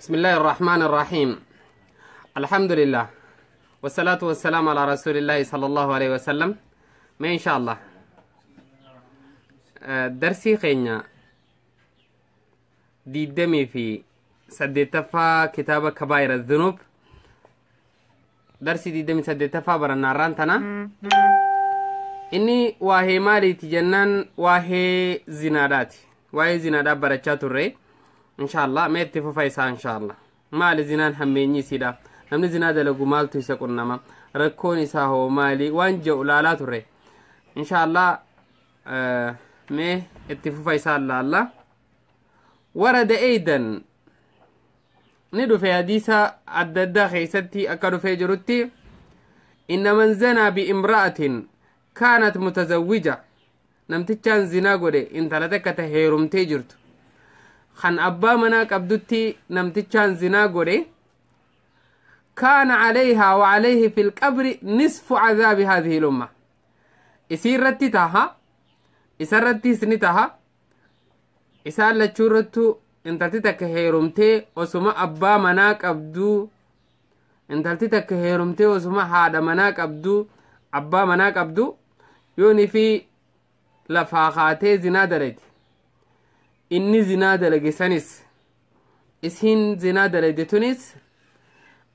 بسم الله الرحمن الرحيم. الحمد لله والصلاة والسلام على رسول الله صلى الله عليه وسلم. ما إن شاء الله درسي خينا ديدمي في سدتفا كتاب كبائر الذنوب. درسي ديدمي سدتفا برنا رانتنا إني واهي مالي تجنان واهي زناداتي واهي زنادات برچاتو ري إن شاء الله ما يتفو فايسا إن شاء الله مالي زنان هميني سيدا namni zinaa dalagu maaltu isa qunnama rakkoon isaa hoo maali waan jedhu laalaa turre insha Allah. Mee itti fufa isaa laalla. Warada eydan ni dhufe hadiisa adda addaa keeysatti akka dhufee jirutti inna man zanaa biimra'atin kaanat mutazawwija namtichaan zinaa godhe intala takka ta heerumtee jirtu kan abbaa manaa qabdutti namtichaan zinaa godhe كان عليها وعليه في القبر نصف عذاب هذه الأمة. إسير رتتها إسر رتي سنتها إسار لتشورتو انتلتك هيرمتي وسما أبا مناك أبدو انتلتك هيرمتي وسما هذا مناك أبدو أبا مناك أبدو يوني في لفاخاتي زنا دلت إني زنا دلق سنس إسهن زنا دلت تونس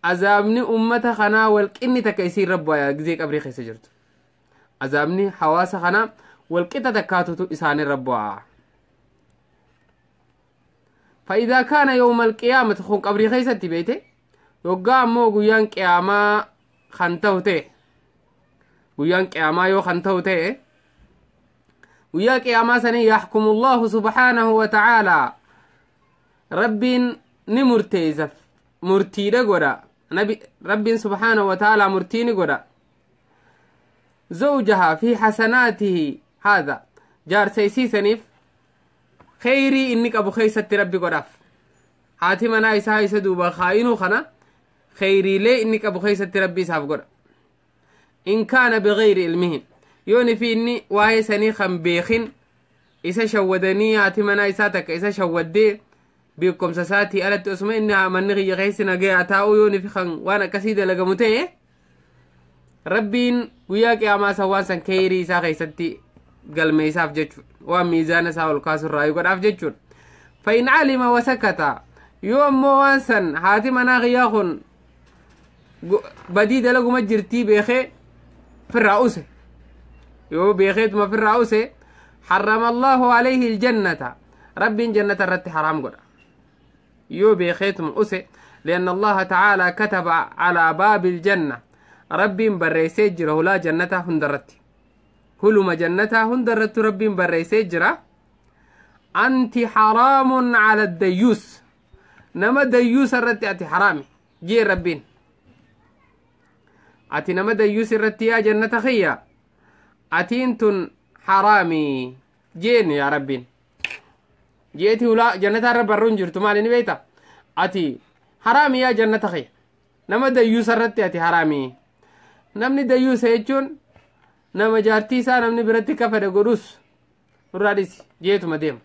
azaabni ummata kanaa walqinni takka isiin rabbu'aa gizee qabrii keessa jirtu azaabni hawaasa kanaa walqixa takkaatutu isaanii rabbu'aa. فإذا كان يوم القيامة خون قبري خيستي بيته يوغا أمو غيان قياما خنتو تي غيان قياما يو خنتو تي غيان قياما سني يحكم الله سبحانه وتعالى رب نمرتيزف مرتيده غدا نبي رب سبحانه وتعالى مرتيني غدا زوجها في حسناته هذا جار سيسي سنيف خيري إنك أبو خيسة ربي غداف هاتي منا إسا إسا دوبا خاينو خنا خيري لي إنك أبو خيسة ربي ساف غدا إن كان بغير علمه يوني في إني واهي سني خم بيخن إسا شودني هاتي منا إسا تك إسا شودي beekumsa isaatii alatti osuma inni manni kiyya keessa nagaya taa'uu yoo nifi kan waan akkasii dalagamu ta'e rabbiin guyyaa qiyaamaa san waan san keeyrii isaa keessatti galmeessaaf jechuudha waan miizaana isaa ol kaasurraa godhaaf jechuudha. فإن علم وسكت yoo ammoo waan san haati manaa kiyyaa kun badii dalaguma jirtii beekee firraa use yoo beekeetuma firraa use حرم الله عليه الجنة ربين جنة الرت حرام godha يو بيخيتم أسي لأن الله تعالى كتب على باب الجنة ربي بريسي جره لا جنة هندرت هلما جنة هندرت ربي بريسي جره أنت حرام على الديوس نما ديوس الرت أتي حرامي جي ربين أتي نما ديوس الرت يا جنة خيا أتينتن حرامي جين يا ربين جيتي ولا جنة رب الرون جرت مالي نبيتا أتي حرامي يا جنة خي نما ديوس الرتي أتي حرامي نمني ديوس هيجون نما جارتي سا نمني برتي كفر قروس راديس جيتو مديم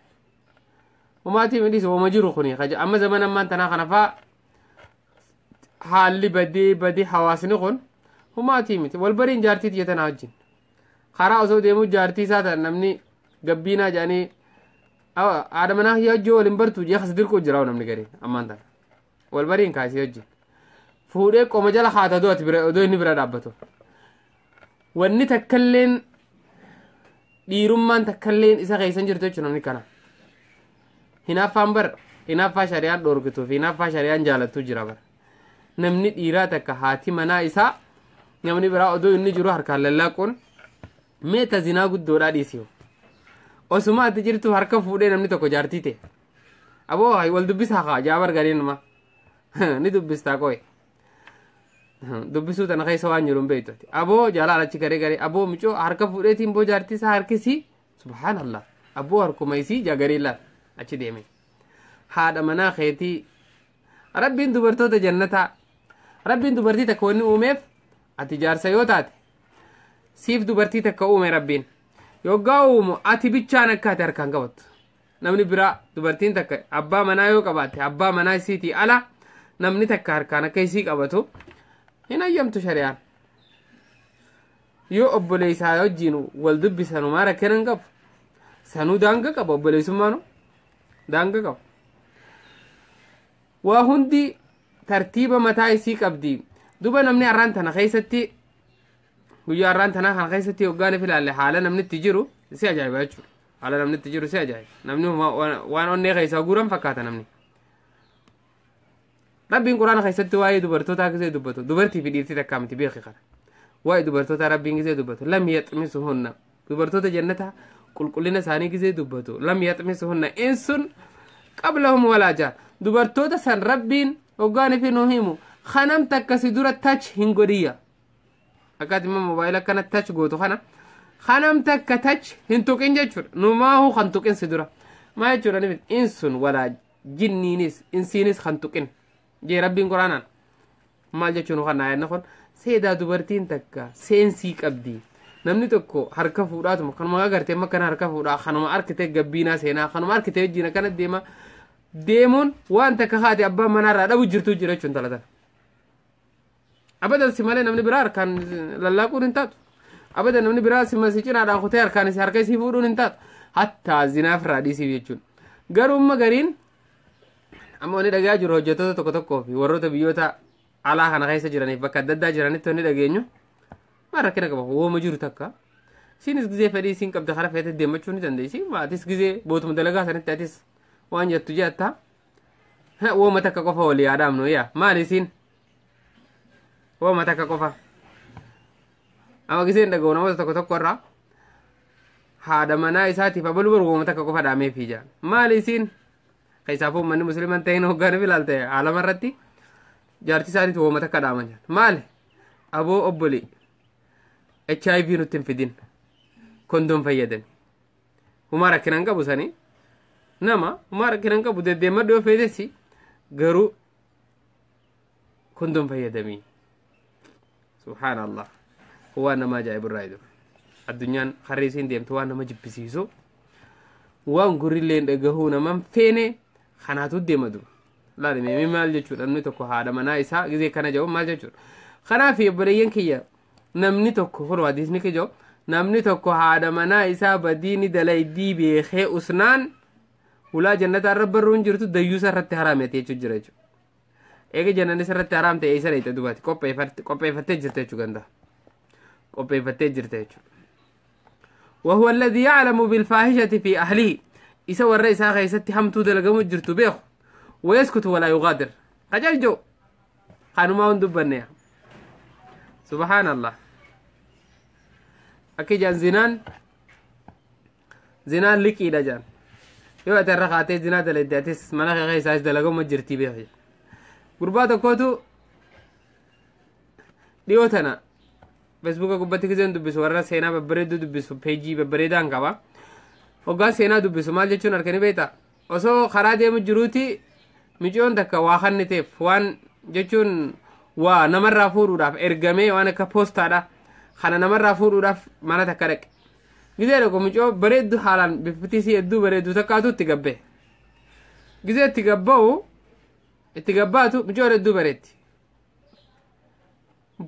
وما تي مديس وما جرو خني خج أما زمان ما أنت نخنا حالي بدي بدي حواسني خون وما تي مت والبرين جارتي تيتنا وجين خرا أسو ديمو جارتي سا نمني قبينا جاني haadha manaa kiyya hojii waliin bartu jee kas dirquu jira namni gari ammaan tana wal bariin kaasee hojii fuudhee qoma jala haata odoo ati bira odoo inni bira dhaabbatu wanni takkalleen dhiirummaan takkalleen isa keessan jirtu jechuudha namni kana hinaaffaan bar hinaaffaa shari'aan dhoorgituu fi hinaaffaa shari'aan jaalattuu jira bar namni dhiiraa takka haati manaa isaa namni biraa odoo inni jiru harkaan lallaaquun meeta zinaa guddoodhaa dhiisiyu osuma ati jirtu harka fuudhee namni tokko jaartii ta'e aboo wal dubbisaa kaa jaabar gariinuma ni dubbistaa qoye dubbisuu tana keessa waan jiru hin beektu aboo jalaal achi garee garee aboo micoo harka fuudheetiin boo jaartii isaa harkisii subhaanallah aboo harkuma isii jagarii laal achi deeme haadha manaa keetii rabbiin dubartoota jannataa rabbiin dubartii takka wanni uumeef ati jaarsa yoo taate siif dubartii takka uume rabbiin yoggaa uumu ati bichaan akka ati harkaan qabattu namni biraa dubartiin takka abbaa manaa yoo qabaatte abbaa manaa isiitii ala Namni takka harkaan akka isii qabatu hin hayyamtu shari'aan. Yoo obboleessaa wajjiin wal dubbisanumaa rakkina hin qabu. Sanuu daanga qaba, obboleessummaanu daanga qaba. Waa hundi tartiiba mataa isii qabdi. Duba namni har'aan tana keessatti, guyyaa har'aan tanaa kana keessatti hoggaan if ilaalle, haala namni itti jiru si ajaa'iba jechuudha. Haala namni itti jiru si ajaa'iba. Namni waan onnee keessaa guuran fakkaata namni. Rabbiin Quraana keessatti waa'ee dubartootaa gisee dubbatu, dubartii fi dhiirtii takkaa miti, beeki kana. Waa'ee dubartootaa Rabbiin gisee dubbatu, lam yaxmisuhunna, dubartoota jannataa qulqullina isaanii gisee dubbatu, lam yaxmisuhunna insun qablahum walaa jaan. Dubartoota san Rabbiin hoggaan fi nu himu, kanam takka si dura touch hin godhiyya. Akkaati immoo moobaayila akkana touch gootu kana, kanam takka touch hin tuqin jechuudha. Numaahu kan tuqin si dura. Maa jechuudha? Ni insun walaa jinniinis insiinis kan tuqin jee Rabbiin Quraanaan. Maal jechuun kan aayanni kun? Seedaa dubartiin takka seensii qabdi. Namni tokko harka fuudhaatuma kanuma agartee amma kana harka fuudhaa, kanuma harkitee gabbiinaa seenaa, kanuma harkitee wajjin akkana deema deemuun waan takka haati abbaan manaarraa dhabu jirtu jira jechuun talatan. Abadan si malee namni biraa harkaan lallaaquun hin taatu. Abadan namni biraa si cinaadhaan kutee harkaan si harka isii fuudhuun hin taatu. Hattaa zinaaf irraa dhiisiif jechuun. Garuu amma gariin amma wanni dhagaa jiru, hojjettoota tokko tokkoo fi warroota biyyoota alaa kana keessa jiraniif bakka adda addaa jiranitti wanni dhageenyu, maal rakkina qaba? Wooma jiru takka. Isinis gizee fedhii isiin qabda karaa feete deemachuu ni dandeessi. Atis gizee bootuma dalagaa sanitti atis waan jettu jettaa. Wooma takka qofa walii yaadaamnu yaa, maal isiin wooma takka qofa. Amma gizeen dhaga'u namoota tokko tokko irraa, haadha manaa isaatiif abaluu bar wooma takka qofa dhaameefii jira. Maal isiin? Keessaafuu uummanni musliiman ta'in hoggaan ilaalte haalama irratti jaartii isaaniitu wooma takka dhaaman jira. Maali? Aboo obboli, HIV nutti hin fidin, kondoom fayyadami. Humaa rakkina hin qabu sanii, nama humaa rakkina hin qabu, deddeemadhu yoo feetessi, garuu kondoom fayyadamii. Subhaanallah, waan nama ajaa'ibu irraa jiru. Addunyaan harri isiin deemtu waan nama jibbisiisu, waan gurrillee dhagahuu naman feene kanaatu deema dura. Laali meemii, maal jechuudha? Namni tokko haadha manaa isaa gizee kana jedhu maal jechuudha? Kanaaf obboleeyyan kiyya, namni tokko kun hadiisni kijoo, namni tokko haadha manaa isaa badii ni dalaydii beekee usnaan, ulaa jannataa irra barruun jirtu dayyuusa irratti haraamete jechuu jira jechuudha. Eega jannanni irratti haraam ta'e, isa dheeyxe dubaati qopheeffattee jirte jechuu, ganda qopheeffattee jirte jechuudha. وهو الذي يعلم بالفاحشة في أهله، إسا ورّا إسا خيستي همتو دلقمو جرتو بيخو، ويسكت ولا يغادر، قجل جو خانو ما دبنيا. سبحان الله، أكي جان زنان زنان لكي جان yoo ati irra kaatee zinaa daladde, atis mana kee keessaas dalagama jirtii beeki. Gurbaa tokkotu dhiyoo tana Feesbuuka gubbatti giseen dubbisu, warra seenaa babbareedduu dubbisu, peejii babbareedaan qaba. Hoggaa seenaa dubbisu maal jechuun harkani beekta? Osoo karaa deemu jiruuti micoon takka waa kanniteef, waan jechuun waa namarraa fuudhuudhaaf ergamee, waan akka poostaadha kana namarraa fuudhuudhaaf mana takka dhaqe. Gizee dhaqu micoo bareeddu, haalaan bifti isii hedduu bareeddu takkaatu itti gabbe. Gizee itti gabba'u, itti gabbaatu, micoon hedduu bareetti.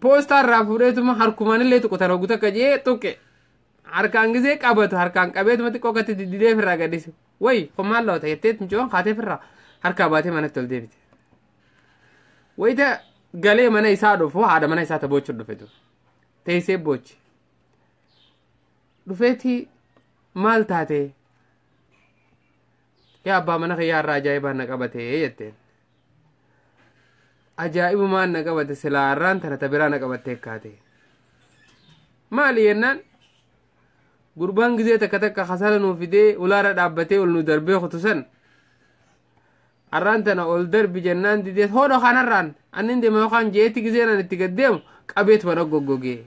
Poostaa irraa fuudheetuma harkumaan illee tuqutan hogu takka jee tuqe. Harkaan gizee qabatu, harkaan qabeetuma xiqqoo akkatti diddidee ofirraa gadhiise. Wayi, kun maal laata jetteet micoon kaatee ofirraa harkaa baatee manatti ol deebite. Wayita galee mana isaa dhufu, haadha mana isaa ta boochuu dhufe dur. Teessee boochi. Dhufeeti, "Maal taate yaa abbaa mana kiyyaa? Irraa ajaa'ibaan na qabate," jetteen. "Ajaa'ibumaan na qabate, silaa har'aan tana ta biraa na qabattee kaate." Maali jennaan, "Gurbaan gizee takka takka kasala nuu fidee ulaarra dhaabbatee ol nu darbee kutusan, har'aan tana ol darbi jennaan didee, hoodha kanarraan annin deema yookaan jeetti gizeen an itti gaddeemu qabeetuma na goggogee.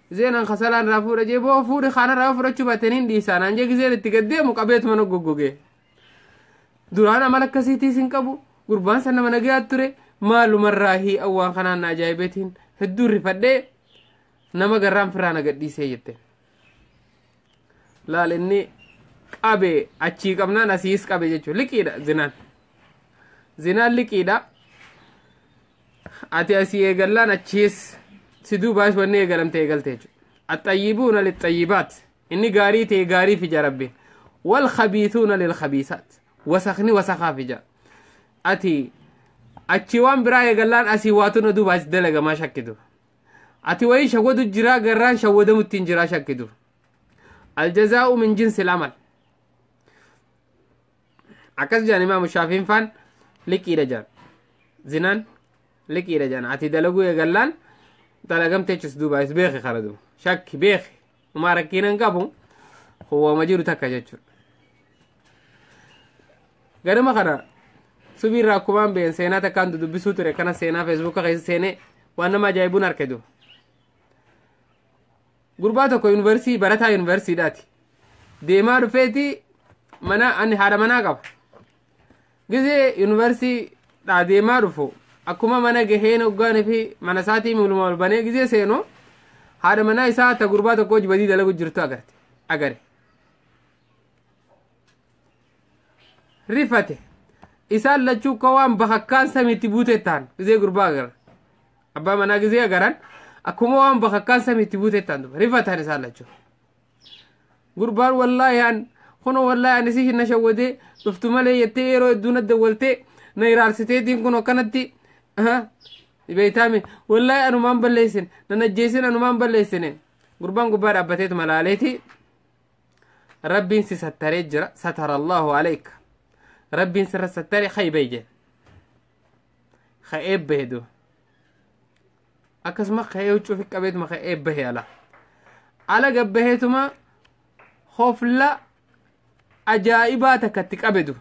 Gizeen an kasalaan irraa fuudha jee, boo fuudhi kanarraa fudhachuu baatanii dhiisaa naan jee, gizeen itti gaddeemu qabeetuma na goggogee. Duraan amala akkasiitiis hin qabu, gurbaan san nama nagayaa ture, maalumarraa hii awwaan kanaan na ajaa'ibeetiin hedduu rifadhee nama garraan firaa na gadhiisee," jette. Laal, inni qabe achii qabnaan asiis qabe jechuudha. Liqiidha zinaan. Zinaan liqiidha. Ati asii eegallaan achiis si duubaas wanni eegalamte eegalte jechuudha. Axxayyibuuna lixxayyibaat, inni gaarii ta'e gaarii fija rabbiin. Walkhabiisuuna lilkhabiisaat, wasakni wasakaa fija. Ati achi waan biraa eegallaan asii waatu na duubaas dalagamaa shakkitu. Ati wayii shawwadu jiraa, garraan shawwadamutti hin jiraa shakkitu. Aljazaa'u min jinsi amal. Akkas jedhan Imaamu Shaafiin faan, liqiidha jedhan. Zinaan liqiidha jedhan. Ati dalaguu eegallaan dalagamte jechus duubaas beeki, kana duuba shakki beeki, umaa rakkiinan qabu huwwama jiru takka jechuudha. Ganama kana subiirraa akkumaan been seenaa takkaan dubbisuu ture. Kana seenaa Feesbuuka keessa seenee waan nama ajaa'ibuun arke duuba. Gurbaa tokko yuunivarsiitii barataa, yuunivarsiitiidhaati. Deemaa dhufeeti mana ani haadha manaa qaba. Gizee yuunivarsiitiidhaa deemaa dhufu akkuma mana gaheen hoggaanii fi mana isaatii muluma ol banee gizee seenu haadha manaa isaa ta gurbaa tokko hojii badii dalagu jirtu agarte agare. Rifate. Isaan lachuu akka waan bakakkaan samiitti buute ta'an gizee gurbaa agaran. Abbaa manaa gizee agaran akkuma waan bakakkaan samiitti buute ta'an duba rifatan isaan lachuu. Gurbaan wallaahi an kunoo wallaahi ani si na shawwadee dhuftu malee jettee yeroo hedduu na dawwaltee na iraarsiteetiin kun akkanatti beeytaami, wallaahi anumaan balleessin, nan ajjeesin, anumaan balleessine. Gurbaan gubbaa dhaabbateetu malaaleeti, rabbiin si sattaree jira, satara Allahu alayka, rabbiin sirra sattare, khaybay jee ka'ee bahe duba. Akkasuma ka'ee huccuu fi qabeetuma ka'ee bahe, ala gabbaheetuma hofla ajaa'ibaa takkatti qabe duba,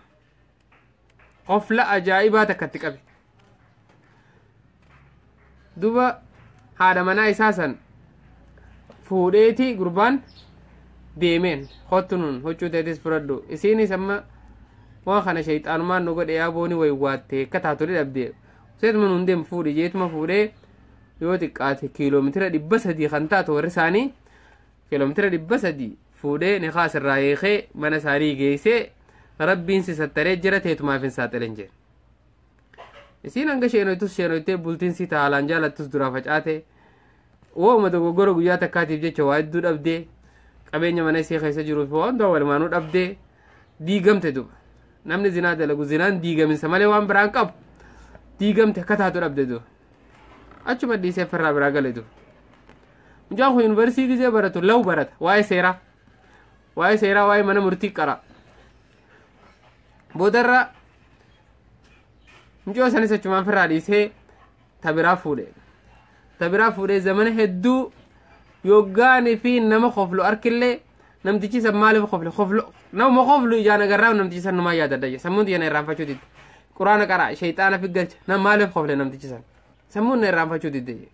hofla ajaa'ibaa takkatti qabe duba. Haadha manaa isaa san fuudheeti gurbaan deemeen, hottu nun huccuu teetis fudhadhu. Isiinis amma waan kana shayxaanumaan nu godhe yaa booni waywaatte akka taatu dhabde, seetuma nun deem fuudhi jeetuma fuudhee, yoo xiqqaate kiiloomitira 300 kan taatu, warri isaanii kiiloomitira 300 fuudhee ni kaasirraa hiikee mana isaanii geessee, rabbiin si sattaree jira, teetumaaf hin saaxilen jeen. Isiin hanga sheenoytus sheenoytee bultiin si haalaan jaalattus duraa facaate, wooma dogoggora guyyaa takkaatiif jecha waa hedduu dhabdee, qabeenya mana isii keessa jiruuf waa hundaa walumaanuu dhabdee diigamte duba. Namni zinaa dalagu zinaan diigaminsa malee waan biraan qabu, diigamte akka taatu dhabde duba. Achuma dhiisee firraa biraa gale duba. Mucaan kun yuunivarsiitii gizee baratu law barata, waa'ee seeraa, waa'ee seeraa, waa'ee mana murtii qara. Boodarra mucoo sanis achumaan firraa dhiisee tabiraa fuudhe. Tabiraa fuudhee zamana hedduu yoggaanii fi nama koflu arkillee, namtichi san maaliif kofle, koflu nama koflu ijaan agarraa, namtichi san numaa yaadadha, sammuun xiyya na irraanfachuu didde. Quraana qara, shayxaana fi galcha, nama maaliif kofle namtichi san, sammuun na irraanfachuu didde.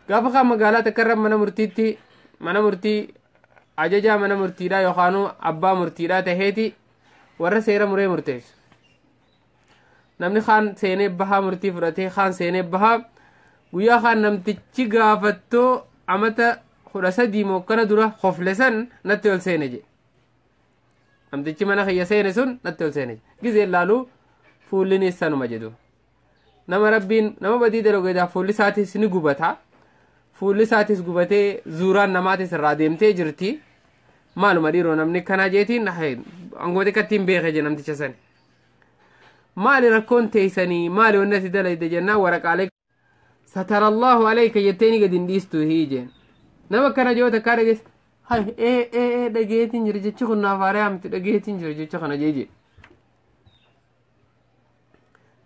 Gaafa kaan magaalaa takka irra mana murtiitti, mana murtii ajajaa mana murtiidhaa yookaanuu abbaa murtiidhaa taheeti warra seera muree murteessu. Namni kaan seenee bahaa murtii fudhatee, kaan seenee bahaa. Guyyaa kaan namtichi gaafattoo amata 13 mokkana dura kofle san natti ol seene jedhe. Namtichi mana kiyya seene sun natti ol seene jedhe. Gizeen laaluu fuulli sanuma jedhu. Nama rabbiin nama badii dalageedhaaf fuulli isaatis ni gubata. Fuulli isaatis gubatee zuuraan namaatis irraa deemtee jirti. Maaluma dhiiroo namni kanaa jeetiin angoo xiqqattiin beeke je namticha sani. Maali rakkoon teessanii, maali wanni ati dalayde jennaan, waraqaalee satara Allahu alayka jetteeni gadi hin dhiistu hii jeen. Nama akkana joo takkaa dhageesse, hay ee ee ee dhageetiin jira jechi kun naaf haaraa miti, dhageetiin jira jecha kana jee.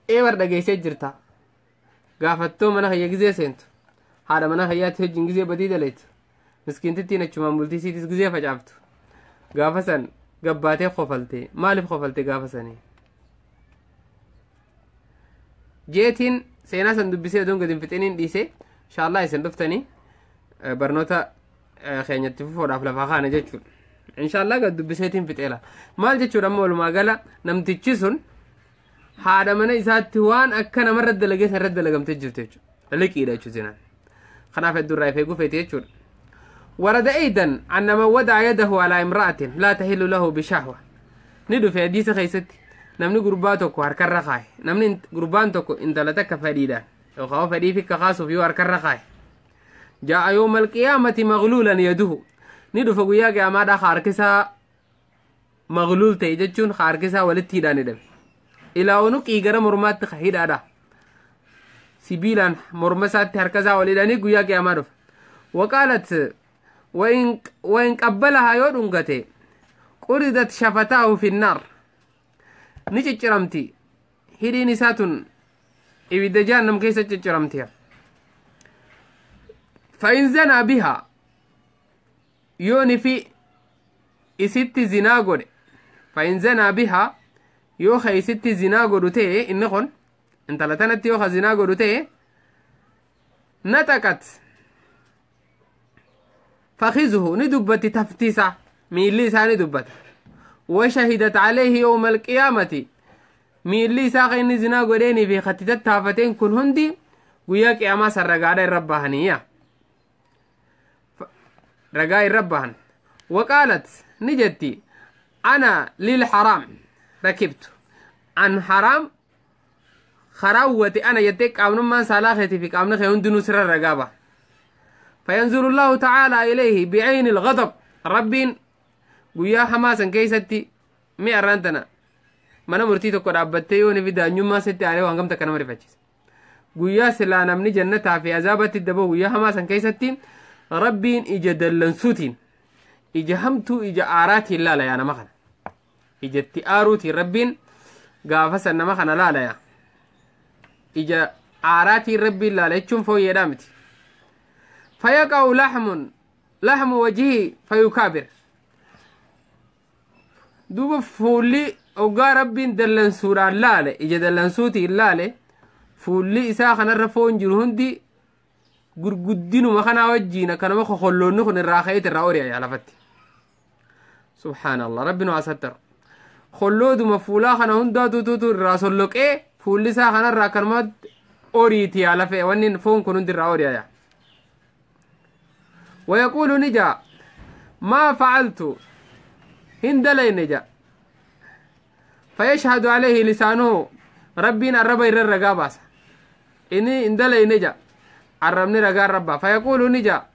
Ee bar dhageessee jirta. Gaafattoo mana kiyya gizee seentu. Haadha mana kiyyaatti wajjin gizee badii dalaytu. Miskiintittiin achumaan bultii siitis gizee facaaftu. Gaafa san gabbaatee kofalte, maaliif kofalte gaafa sanii? Jeetiin seenaa san dubbisee odoon gadi hin fixiniin dhiisee. Inshaallah isin dhuftanii barnoota keenyatti fufuudhaaf lafaa kaana jechuudha. Inshaallah gad dubbiseetiin fixeela. Maal jechuudha amma walumaa gala, namtichi sun haadha mana isaatti waan akka namarra dalagee san irra dalagamtee jirti jechuudha. Liqiidha jechuudha zinaan. Kanaaf hedduu irraa if eeguu feete jechuudha. ورد أيضا أن من وضع يده على امرأة لا تحل له بشهوة، ندو في حديث خيستي Namni gurbaa tokko harkarra kaaye, namni gurbaan tokko intala takka fedhiidhaan yookaan fedhii fi kakaasuuf yoo harkarra kaaye, jaa'a yawma alqiyaamati magluulan yaduhu, ni dhufa guyyaa qiyaamaadhaa harkisaa magluul ta'e jechuun harkisaa walitti hidhaan hidhame, ilaa unuqii gara mormaatti hidhaadha, sibiilaan morma isaatti harka isaa ol hidhanii guyyaa qiyaamaa dhufa. Waqaalat wain qabbalahaa, yoo dhungate, quridat shafataahu finnaar, ni cicciramti hidhiin isaa tun, ibidda jahannam keessa cicciramti. فإن زنى بها, yooni fi isitti zinaa godhe, فإن زنى بها, yoo ka isitti zinaa godhu ta'e, inni kun intala tanatti yoo ka zinaa godhu ta'e, نطقت فخذه, ni dubbatti taftiisa, miilli isaa ni dubbata. وشهدت عليه يوم القيامة, miilli isaa ka inni zinaa godheenii fi katti tattaafateen kun hundi guyyaa qiyaamaa san ragaadha irra bahaniya, ragaa irra bahan. وقالت, ni jetti, أنا للحرام ركبت, an haraam karaawwate ana jettee qaamnummaan saalaa keetii fi qaamni kee hundinuu sirra ragaa baha. فينظر الله تعالى إليه بعين الغضب, rabbiin guyyaa hamaa san keessatti mi arraan tana mana murtii tokko dhaabbattee yoo ni fi daanyummaa sitti aanee waan gamta kana rifachiisa. Guyyaa silaa namni jannataa fi azaabatti daboo, guyyaa hamaa san keessatti rabbiin ija dallansuutiin, ija hamtuu, ija aaraatiin laala yaa nama kana. Ijatti aaruutiin rabbiin gaafa san nama kana laala yaa. Ija aaraatiin rabbiin laala jechuun fooyyeedhaa miti. فيقع لحم وجهه فيكابر, duuba fuulli oggaa rabbiin dallansuudhaan laale, ija dallansuutiin laale, fuulli isaa kanarra foon jiru hundi gurguddinuma kanaa wajjiin akkanuma kokolloonni kun irraa ka'eet irraa ori'a lafatti. Subhaanallah, rabbi nu asattaru. Kollooduma fuulaa kana hundaa tututu irraa solloqee fuulli isaa kanarraa akkanuma oriiti yaa lafee, wanni foon kun hundi irraa ori'a. ويقول, ni ja'a, ما فعلت, hin dalayne ja. فيشهد عليه لسانه, rabbiin arraba irra ragaa baasa, inni hin dalayne ja, arrabni ragaa rabba. فيقول, ni ja'a,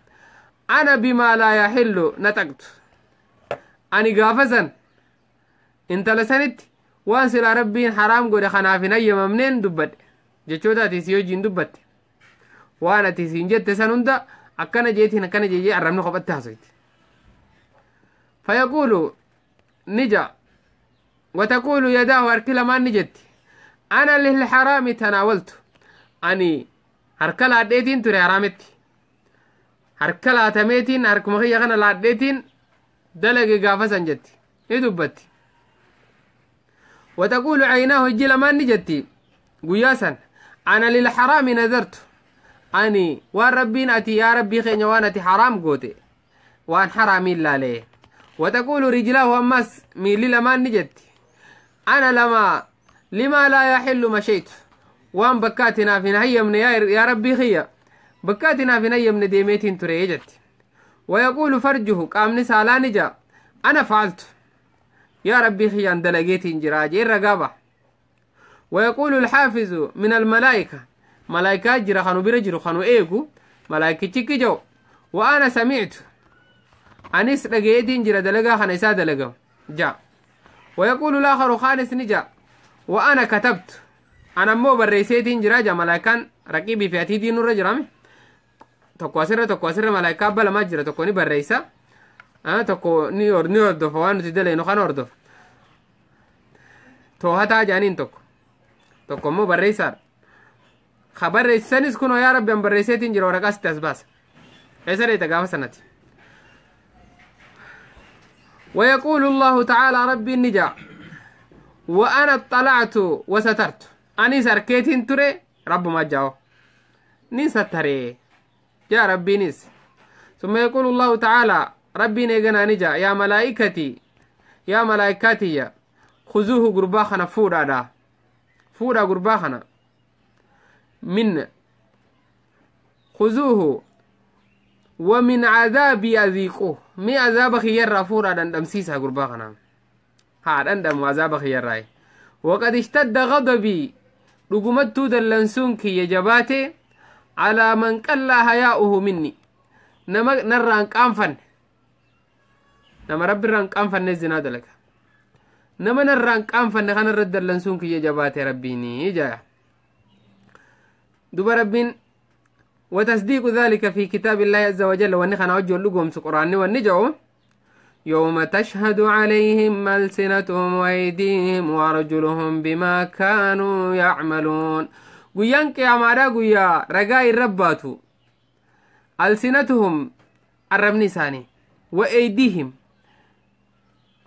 أنا بما لا يحل نطقت, ani gaafa san intala sanitti waan silaa rabbiin haraam godhe kanaaf hin hayyamamneen dubbadhe, jechoota ati si wajjiin dubbatte, waan ati siin jette san hunda akkana jeetiin akkana jeejee arrabni kophatti hasoyti. فيقول, ni ja'a, وتقول يداه, harki lamaan ni jetti, أنا للحرام تناولت, ani harka laadheetiin ture haraamitti, harka laatameetiin, harkuma kiyya kana laadheetiin dalage gaafa san jetti, ni dubbatti. وتقول عيناه, ijji lamaan ni jetti guyyaa san, أنا للحرام نظرت, ani waan rabbiin ati yaa rabbii keenya waan ati haraam goote waan haraamiin laalee. وتقول رجلاه, ammas miilli lamaan ni jetti, أنا لما لا يحل مشيت, waan bakka ati naaf hin hayyamne, yaa rabbii kiyya, bakka ati naaf hin hayyamne deemeetiin ture jetti. ويقول فرجه, qaamni saalaa ni ja'a, أنا فعلت, yaa rabbii kiyyaan dalageetiin jira jeen ragaa baha. ويقول الحافظ من الملائكة, malaayikaa jira kanu bira jiru kanu eegu, malaayikichi kija'u, وأنا سمعت, anis dhageetiin jira dalagaa kana isaa dalagamu ja. ويقول الآخر, kaanis ni ja'a, وأنا كتبت, ana ammoo barreesseetiin jira ja. Malaayikaan raqiibii fi atiitiin nurra jirame, tokko asirra, tokko asirra, malaayikaa abba lamaa jira, tokko ni barreessa, tokko ni hordofa, waan nuti dalaynu kana hordofa, toohataa jaaniin, tokko tokko immoo barreessaadha. Ka barreessisanis kunoo, yaa rabbi, an barreesseetiin jira, waraqaa sitti as baasa, eessa dheeta gaafa sanati? ويقول الله تعالى, rabbiin ni ja'a, وأنا اطلعت وسترت, anis arkeetiin ture, rabbuma ja'o nin sattaree yaa rabbiinis. ثم يقول الله تعالى, rabbiin eeganaa ni ja'a, يا ملائكتي, yaa malaayikaatiyya, خذوه, gurbaa kana fuudhaadha, fuudhaa gurbaa kana, من خذوه ومن عذابي أذيقوه, mi azaaba kiyyarraa fuudhaa dhandhamsiisaa gurbaa kana, haa dhandhamu azaaba kiyyarraa. Waqad ishtadda ghadabii, dhugumattuu dallansuun kiyya jabaate, calaa man qallaa hayaa'uhu minni, nama narraan qaanfanne, nama rabbi irraan qaanfanne zinaa dalaga, nama narraan qaanfanne kanarra dallansuun kiyya jabaate rabbiini jaya. Duba rabbiin وتصديق ذلك في كتاب الله عز وجل، واني خنا وجه لقوم سقراني والنجو: يوم تشهد عليهم ألسنتهم وأيديهم وأرجلهم بما كانوا يعملون. Guyyaan qiyamaadhaa guyyaa ragaa irra baatu ألسنتهم arrabni isaanii, وأيديهم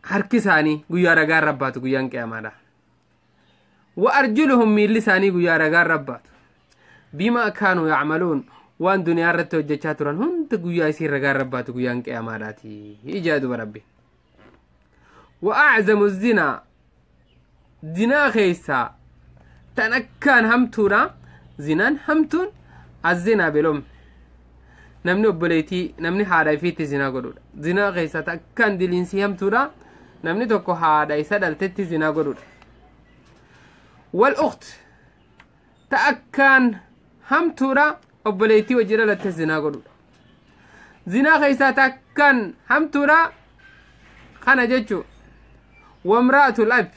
harki isaanii guyyaa ragaa irra baatu guyyaan qiyamaadhaa, وأرجلهم miilli isaanii guyyaa ragaa irra baatu, بما كانوا يعملون waan duniyaa irratti hojjechaa turan hunda guyyaa isiin ragaa irra baatu guyyaan qiyamaadhaati ijaa. Duba rabbi: وأعظم الزنا, zinaa keessaa tan akkaan hamtuudha, zinaan hamtuun الزنا بالأم, namni obboleetii, namni haadha ifiitti zinaa godhudha. Zinaa keessaa ta akkaan diliinsii hamtuudha namni tokko haadha isa dhaltetti zinaa godhudha. والأخت, ta akkaan hamtuudha obboleettii wajji dhalatte zinaa godhudha. Zinaa keessaa ta akkaan hamtuudha kana jechu وامرأة الأب,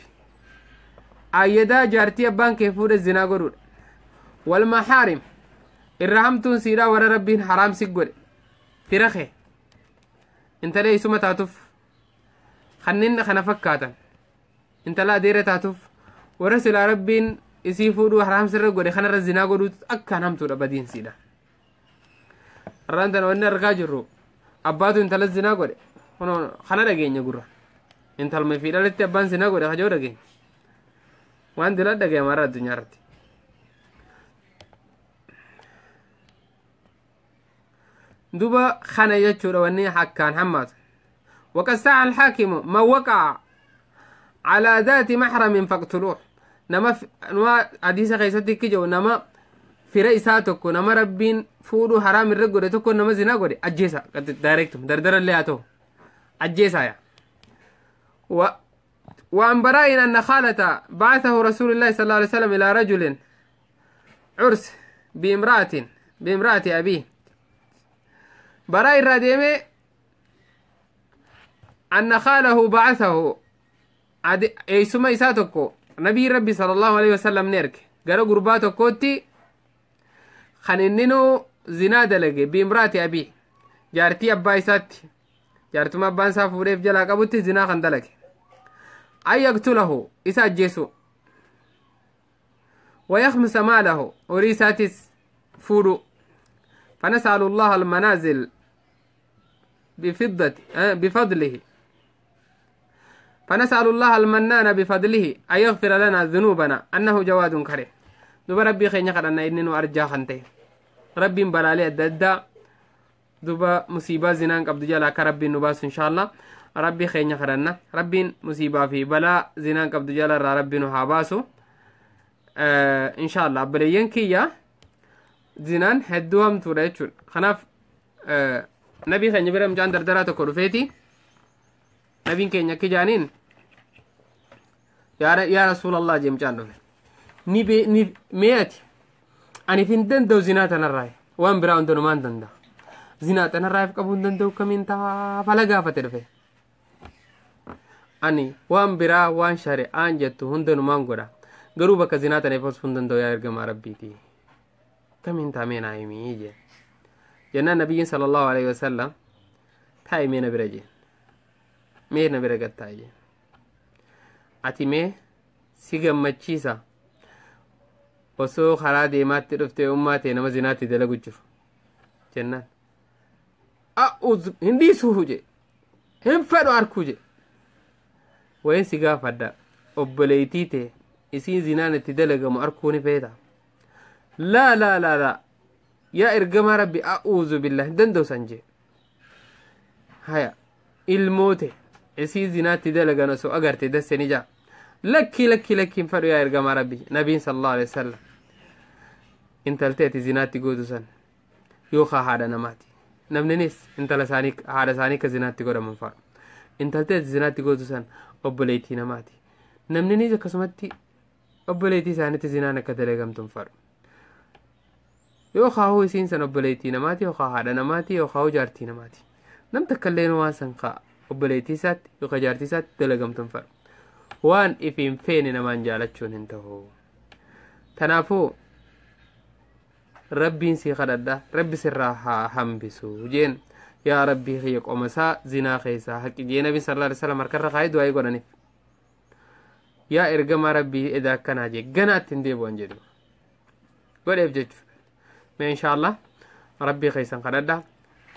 ayyadaa jaartii abbaan kee fuudhe zinaa godhudha. والمحارم, irra hamtuun siidhaa warra rabbiin haraam si godhe, fira kee, intala isuma taatuuf, kanneen kana fakkaatan, intala adeera taatuuf, warra silaa rabbiin isii fuudhuu haraam sirra godhe kanarra zinaa godhuutu akkaan hamtuudha badiinsiidha. Har'aan tana wanni argaa jirru abbaatu intala zinaa godhe kana dhageenya gurra, intalma fi dhalatti abbaan zinaa godhe kajoo dhageenya, waan dila dhagayama har'a addunyaa irratti. Duba kana jechuudha wanni akkaan hammaatu. وقد سعى الحاكم: من وقع على ذات محرم فاقتلوه. Nama hadiisa keessatti kijoo nama fira isaa tokko, nama rabbiin fuudhuu haraam irra godhe tokko, nama zinaa godhe ajjeesa, directum dardarallee haa ta'u ajjeesa ya. وعن براء أن خالة بعثه رسول الله صلى الله عليه وسلم إلى رجل عرس بامرأة أبيه. براء الراديمي أن خاله بعثه, eessuma isaa tokko nabii rabbi صلى الله عليه وسلم ni erge gara gurbaa tokkootti kan inninuu zinaa dalage, بامرأة أبيه, jaartii abbaa isaatti, jaartuma abbaan isaa fuudheef jalaa qabutti zinaa kan dalage, أن يقتله, isa ajjeesu, ويخمس ماله, horii isaatis fuudhu. فنسأل الله المنازل بفضة بفضله فنسأل الله المنان بفضله أن يغفر لنا ذنوبنا أنه جواد كريم. Duba rabbii keenya kadhanna inni nu arjaa kan ta'e, rabbiin balaalee adda addaa, duba musiibaa zinaan qabdu jala akka rabbiin nu baasu inshaalla rabbii keenya kadhanna. Rabbiin musiibaa fi balaa zinaan qabdu jala irraa rabbi nu haa baasu inshaalla. Abboleeyyan kiyya, zinaan hedduu hamtuudha jechuudha. Kanaaf nabii keenya bira mucaan dardaraa tokko dhufeeti nabiin keenya akka jaaniin: "Yaa rasuulallah," jee mucaan dhufe, "ni mee ati ani hin danda'u zinaa tanarraa, waan biraa hundanumaan danda'a, zinaa tanarraa if qabuu hin danda'u, kamiin taa fala?" gaafate dhufe. "Ani waan biraa waan shari'aan jettu hundanumaan godha, garuu bakka zinaa tana if hin danda'u, yaa ergamaa rabbiiti, kamiin taa mee naa himii?" jee. Jennaan nabiyyiin صلى الله عليه وسلم: "Taa'i mee na bira," jeen. "Mee na bira gad taa'i," jeen. "Ati mee si gammachiisa osoo karaa deemaatti dhuftee ummaa ta'e nama zinaatti dalagu jiru?" Jennaan, "A'uudhu, hin dhiisuuf," je, "hin fedhu arkuu," je. "Wayin si gaafadha, obboleeytii ta'e isiin zinaan itti dalagamu arkuu ni feeta?" "لا لا لا لا, yaa ergamaa rabbi, أعوذ بالله, hin danda'u san," jee. "Haya, ilmoo ta'e isii zinaatti dalagan osoo agarte dasse ni jaa?" "Lakki, lakki, lakki, hin fedhu, yaa ergamaa rabbi." Nabiin صلى الله عليه وسلم: "Intaltee ati zinaatti gootu san yookaa haadha namaati, namninis intala isaanii, haadha isaanii akka zinaatti godhaman fa'a. Intaltee ati zinaatti gootu san obboleettii namaati, namninis akkasumatti Obboleettii isaanitti zinaan akka dalagamtu hin fedhu. Yoo kaahuu isiin san obboleettii namaati, yookaan haadha namaati, yookaan jaartii namaati. Nam takka illee waan san kaa obboleettii isaatti yookaan jaartii isaatti dalagamtu hin fedhu. Waan ifiin feene namaan jaalachuun hin ta'u. Tanaafuu Rabbiin sii kadhadha, Rabbi sirraa haa hambisu jeen. Yaa Rabbii kiyya, qomasaa zinaa keessaa haqi jee. Nabi sallallahu alaihi wasallam harkarra kaayee du'aa godhaniif. Yaa ergamaa Rabbii, edaa akkanaa jee, ganaatti hin deebi'an jedhu godheef jechuudha. Mee inshaallah Rabbii keessan kadhadha,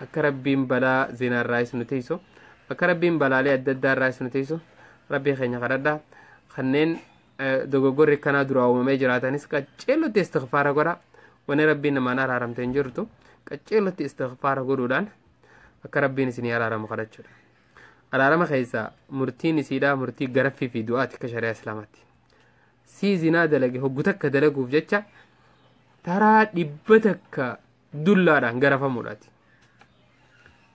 akka Rabbiin balaa zinaarraa isin tiisu, akka Rabbiin balaalee adda addaa irraa isin tiisu Rabbii keenya kadhadha. Kanneen dogoggorri akkanaa duraa uumamee jiraatanis qaceellotti istighfaara godha. Wanni Rabbiin namaan araaramte hin jirtu. Qaceellotti istighfaara godhuudhaan akka Rabbiin isinii araaramu kadhachuudha. Araarama keessaa murtiin isiidhaa murtii garaffii fi du'aati akka shari'aa Islaamaatti. Sii zinaa dalage hoggu takka dalaguuf jecha taraa 100 dullaadhaan garafamuudhaati.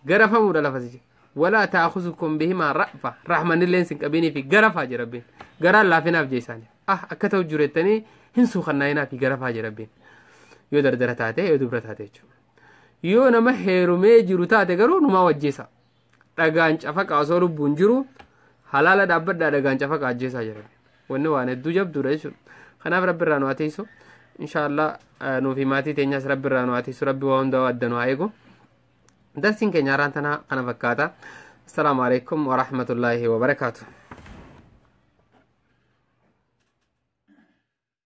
Garafamuudha lafa si walaa ta'akuzukum bihimaa ra'fa, rahmanilleen sin qabinii fi garafaa jira Rabbiin. Garaan laafinaaf jee isaanii. Ah, akka ta'u jirettanii hin suukannaayinaa fi garafaa jira Rabbiin. Yoo dardara taate, yoo dubra taate jechuudha. Yoo nama heerumee jiru taate garuu numaa wajjeessa. Dhagaan cafaqa osoo lubbuun jiru halaala dhaabbadhaa, dhagaan cafaqa ajjeesaa jira. Wanni waan hedduu jabduudha jechuudha. Kanaaf Rabbi irraa nu haa teessu. Inshaallah nuufi maatii teenyaas Rabbi irraa nu haa teessu. Rabbi waa hundaa adda nu haa eegu. Darsiin keenya har'aan tanaa kana fakkaata. Assalaamu alaikum wa rahmatullaahi wa barakaatu.